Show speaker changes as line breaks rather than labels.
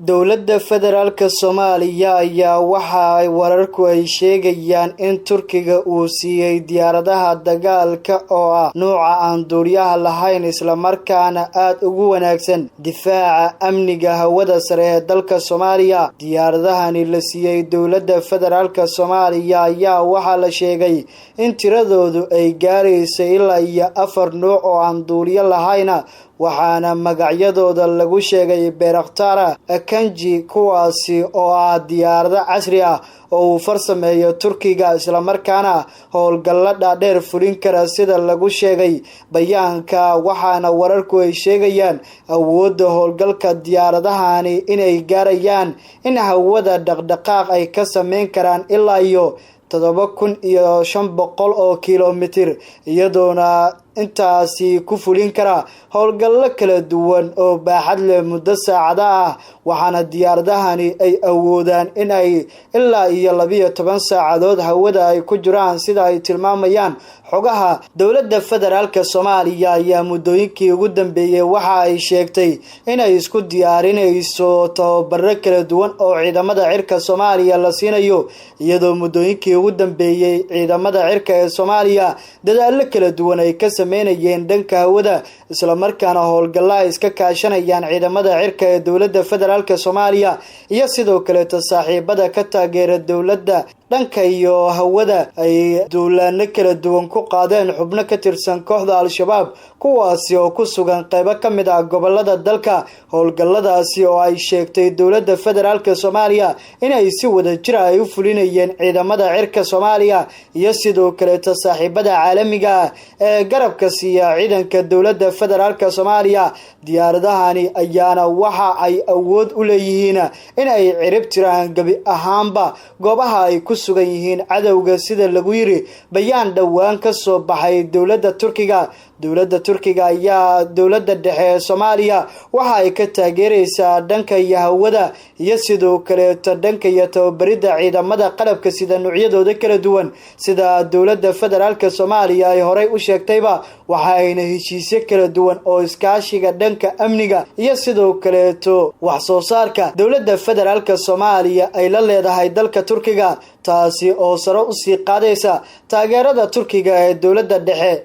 Dowladda Federaalka Soomaaliya ayaa waxa wararku ay sheegayaan in Turkiga uu siiyey diyaaradaha dagaalka oo ah nuuca aan duuliyaha lahayn, islamarkaana aad ugu wanaagsan difaaca amniga hawada sare ee dalka Soomaaliya. Diyaaradahani la siiyey dowladda Federaalka Soomaaliya ayaa waxaa la sheegay in tiradoodu ay gaaraysa ilaa iyo 4 nuuc oo aan duuliyo lahayn, waxaana magacyadooda lagu sheegay Bayraktar Akinci, kuwaasi oo ah diyaarado casri ah oo uu farsameeyo Turkiga, islamarkaana howlgalla dhaadheer fulin kara sida lagu sheegay bayaanka. Waxaana wararku ay sheegayaan awoodda howlgalka diyaaradahani inay gaarayaan in hawada dhaqdhaqaaq ay ka sameyn karaan ilaa iyo 7500 oo kilomitir, iyadoona intaasi ku fulin kara howlgallo kala duwan oo baaxad leh muddo saacada ah. Waxaana diyaaradahani ay awoodaan in ay ilaa iyo 12 saacadood hawada ay ku jiraan sida ay tilmaamayaan xogaha. Dowladda Federaalka Soomaaliya ayaa muddooyinkii ugu dambeeyey waxa ay sheegtay inay isku diyaarinayso tababaro kala duwan oo ciidamada cirka Soomaaliya la siinayo, iyadoo muddooyinkii ugu dambeeyey ciidamada cirka ee Soomaaliya dadaallo kala duwan ay ka sameynayeen dhanka hawada, islamarkaana howlgalla ay iska kaashanayaan ciidamada cirka ee dowladda Federaalka Soomaaliya iyo sidoo kaleeto saaxiibada ka taageera dowladda dhanka iyo hawada ay duulaano kala duwan ku qaadeen xubno ka tirsan kooxda Al-Shabaab, kuwaasi oo ku sugan qaybo ka mid ah gobolada dalka. Howlgalladaasi oo ay sheegtay dowladda Federaalka Soomaaliya inay si wada jir ay u fulinayeen ciidamada cirka Soomaaliya iyo sidoo kaleeto saaxiibada caalamiga ah ee garabka siiya ciidanka dowladda Federaalka Soomaaliya. Diyaaradahani ayaana waxa ay awood u leeyihiin in ay cirib tiraan gebi ahaanba goobaha ay ku sugan yihiin cadowga, sida lagu yiri bayaan dhowaan ka soo baxay dowladda Turkiga. Dowladda Turkiga ayaa dowladda dhexe ee Soomaaliya waxa ay ka taageeraysaa dhanka iyo hawada iyo sidoo kaleeto dhanka iyo tababaridda ciidamada qalabka sida noocyadooda kala duwan, sida dowladda Federaalka Soomaaliya ay horey u sheegtayba. Waxa ayna heshiisyo kala duwan oo iskaashiga dhanka amniga iyo sidoo kaleeto wax soo saarka dowladda Federaalka Soomaaliya ay la leedahay dalka Turkiga, taasi oo sare usii qaadaysa taageerada Turkiga ee dowladda dhexe.